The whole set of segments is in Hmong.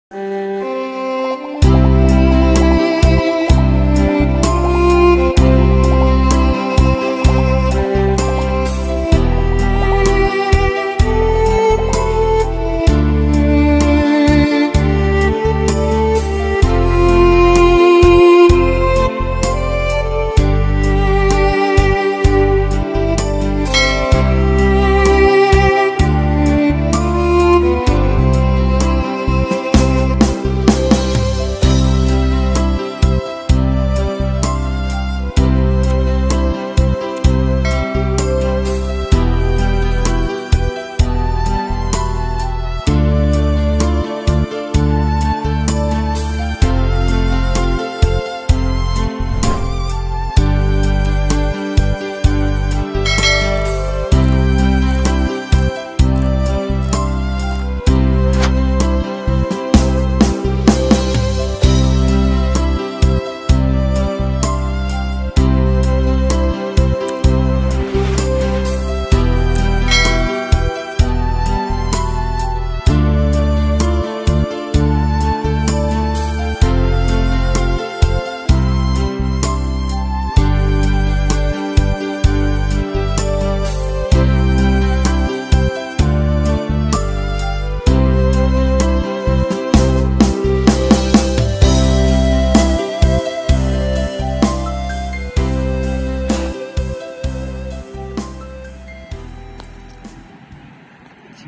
Tsis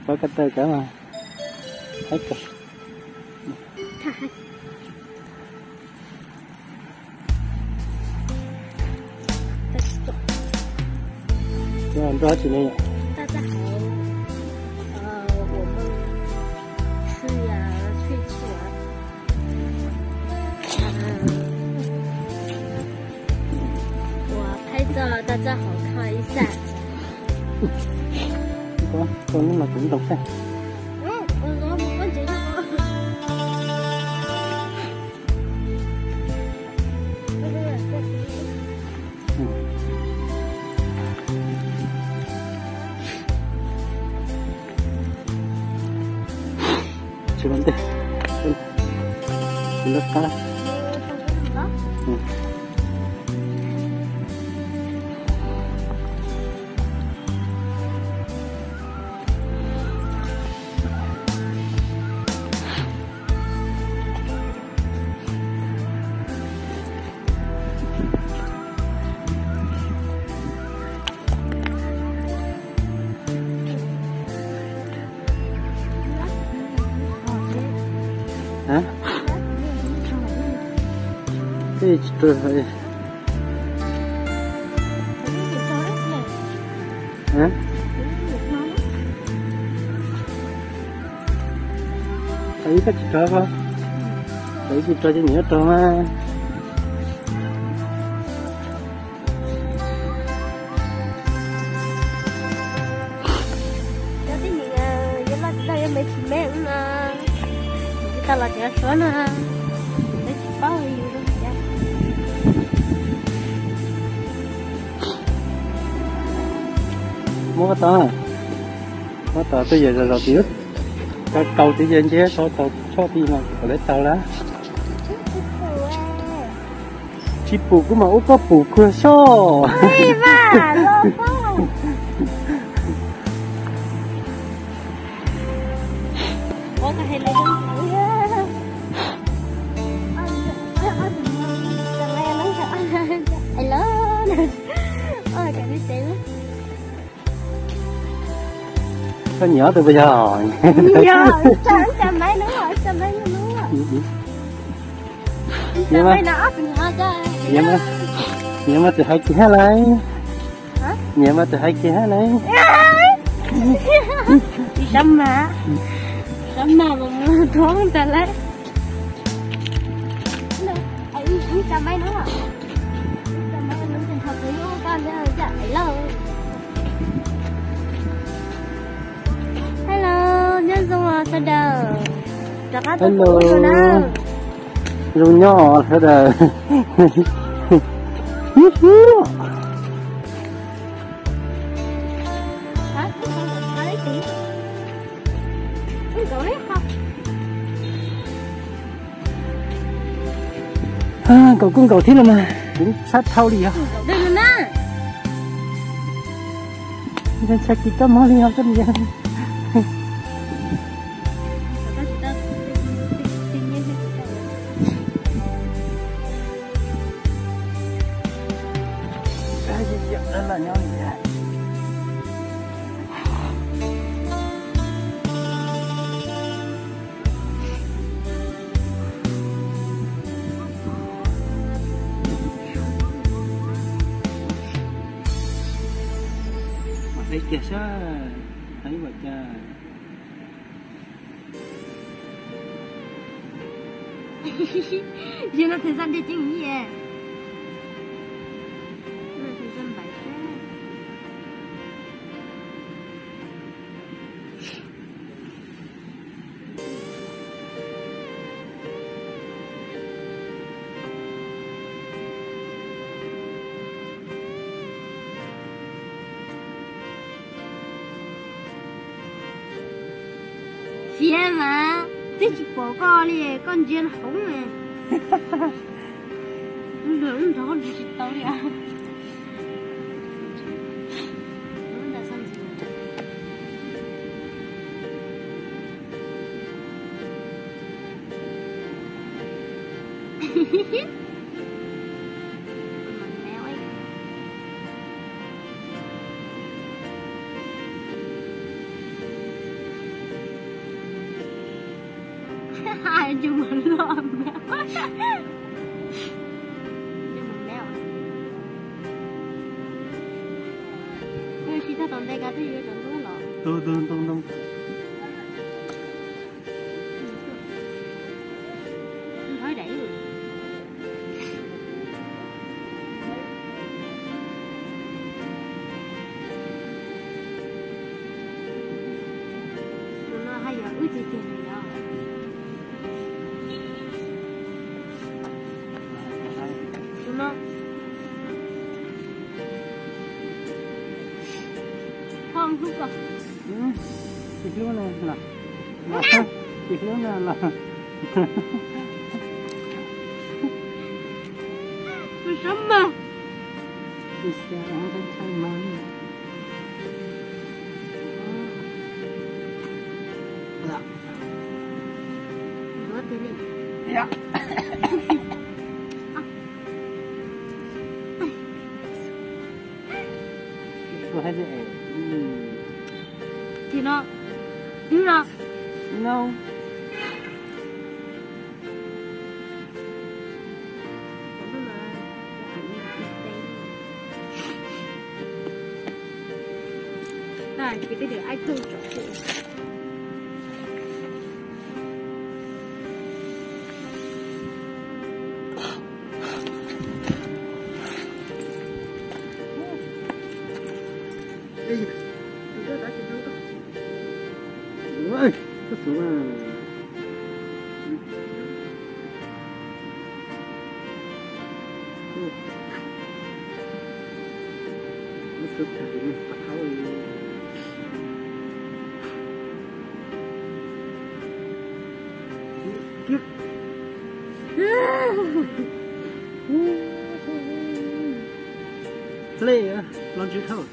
paub ko taw cov mas. Haib kawg. Nrog tsis ne yom? 大家好，呃，我们去呀，去吃啊。我拍照，大家好看一下。Koj, koj nyob no kuv ntoo xwb. Tsis los ntej. Tsis los qab. Hab? Tej tsis rau. Hab? Tau ib koj tsis rau ko. Tau ib tsis rau ces nyiam rau mas. Cov tib neeg yuav loj tsis loj yuav me tsis me no, tsis tau los tsev suav no, peb tsis paub li. Muab koj tau, koj tau twj ywm zom zaws tid, koj tau twj ywm nceb tau tau tshoj tid mas kom lawv tau lawm. Tsis pum kuv mas ua koj pum kuag soj. Koj nyiam ob tug puas yog? Nyiam mas txawm hais kiag hab lauj. Nyiam mas txawm hais kiag hab lauj. Tsis sab mas, sab mas mas thoob tas lawm. Hello, nyob zoo os sawv daws. Rov qab tuaj pom ub rau na. Zoo nyob os sawv daws. Nkaum kuj nkaum thiab los mas, kuv tshab dhau li os. Ntshai kis kab mob li os koj niam. Ua kiag saib, hais ua cas. Yog no thời gian đi chứ gì. Thời gian bảy tháng. Fiav mas, twb tsis pom koj li, koj ntsia hauv. Lub nrog koj ntsia tsis tau li. Ai, cua muag loj me. Cua muag me. Tab sis tag tom ntej ko twb yuav cov ntoo los. Tus tus ntoo ntoo. Thov daim. Tus no haj yam wb txiv tiag li os. Tus no. Ho hlub koj. Tsis hlub na los. Tsis hlub na los. Tus sab mas. Tus sab ntshai mas. Tus hais tias, tus no, tus no, no. Tab sis tej niag ib tug tsom pum. Hle los ntsws thauj.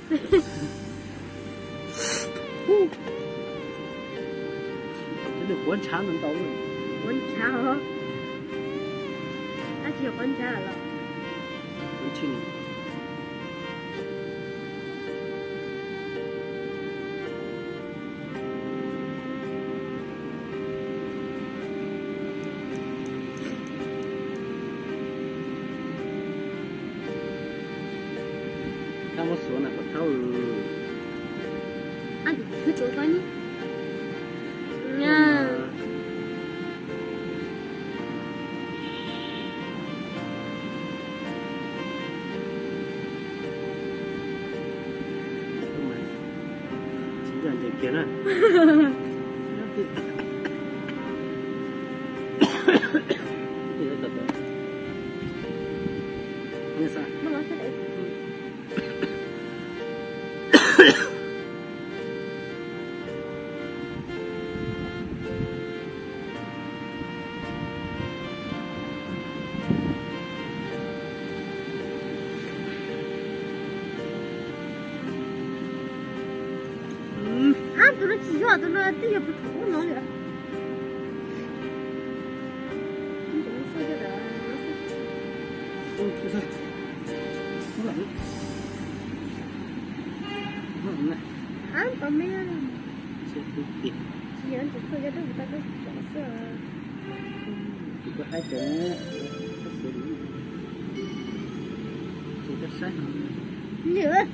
Nws quav ntshav ntau ntau. Quav ntshav os. Tab sis yog quav ntshav los. Kab muab xuav na kom thaub. Khwv tuav koj ni. Tsis yog ntes kiag na. Tus no tsis yog, tus no twb yog tus ub no lawm. Ab, tau me. Tsis yog, tsis txawj yog dab tsi, tau dab tsi xwb. Tus koj haib cov, koj xav li, tus koj saib no. Lwm.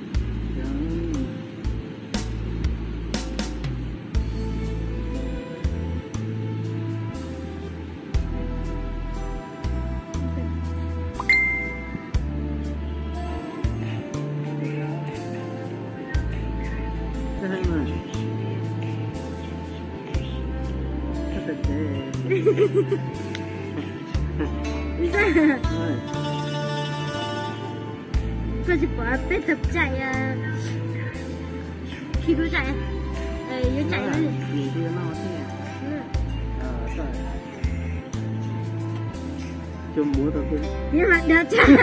Koj tsis pom peb tug tsaim, khi tug tsaim, yuav tsaim. Cua muab tau, yuav mas dag tsaim.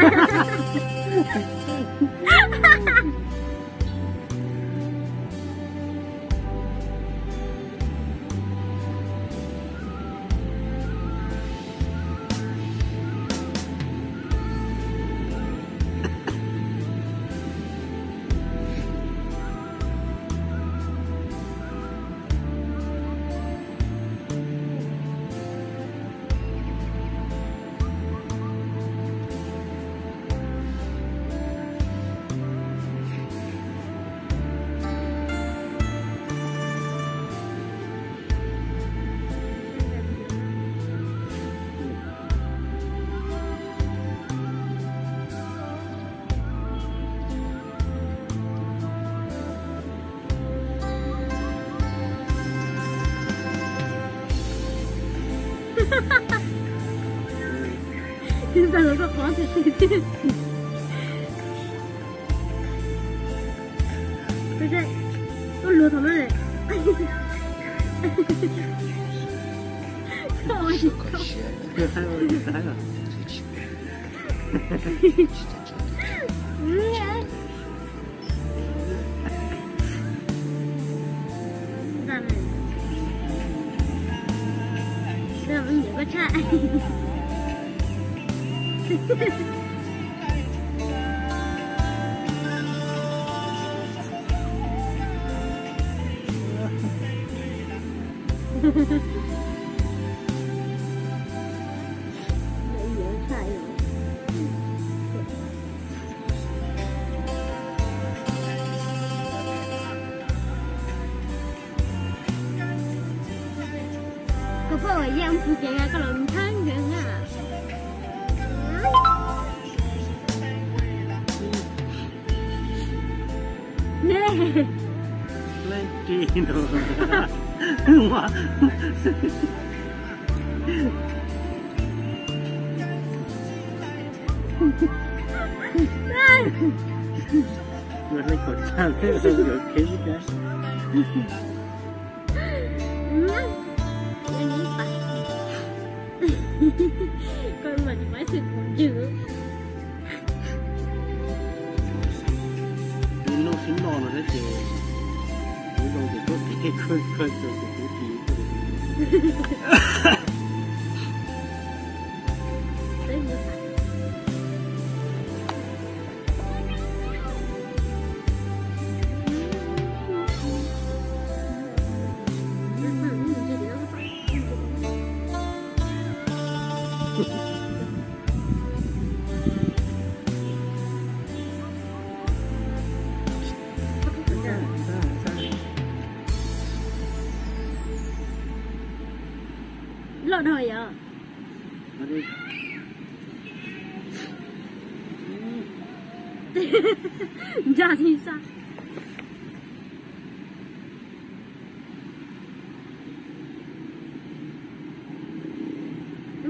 Ntxawg los koj qhov tiag tiag. Koj luag thaum no. Koj poj uas yam mus pus kev koj los nthab nkees na. Leej tsis no. Ua leej kaum tsawg, leej kaum khib thiab. Koj mas tsis paub xwm kuv ntswg. Ib hnub sib noj no thiab ces kuv zoo ces tuaj kev, koj zoo ces kuv tis. Loj dhau yom. Ntsaj tib sab.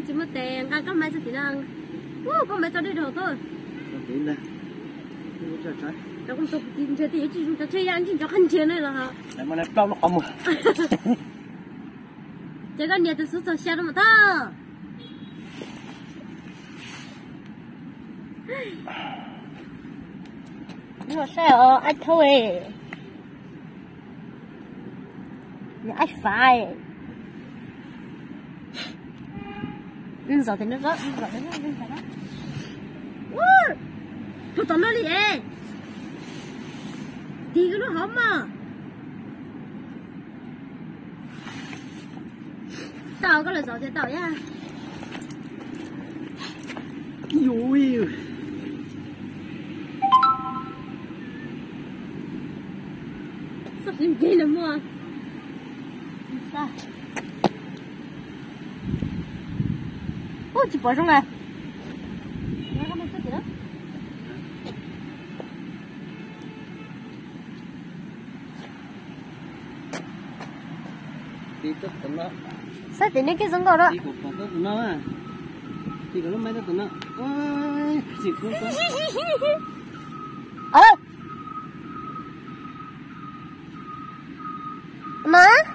Tsis muaj tes nqa koj maiv txog tim no. Ub, koj maiv tso dej dhau tuaj. Ntshe tej yuav tsis zoo cov tsheb yaj ntsej ntsov qab ntsiag ne los. Ces koj nias tus xub txog xya rau mas tag. Nws saib os, ib thaub e. Ai fai. Ntxov tias no, ntxov tias no, ntxov tias no. Ua, puag tom no li es. Tig koj lub hauv mog. Tau, koj lawv txaus tias tau yaj. Yuj, txoj hlwb nkeeg lawm muaj. Ub, tsis pom zoo na. Saib tim nej kiag zoo nkauj na. Mas,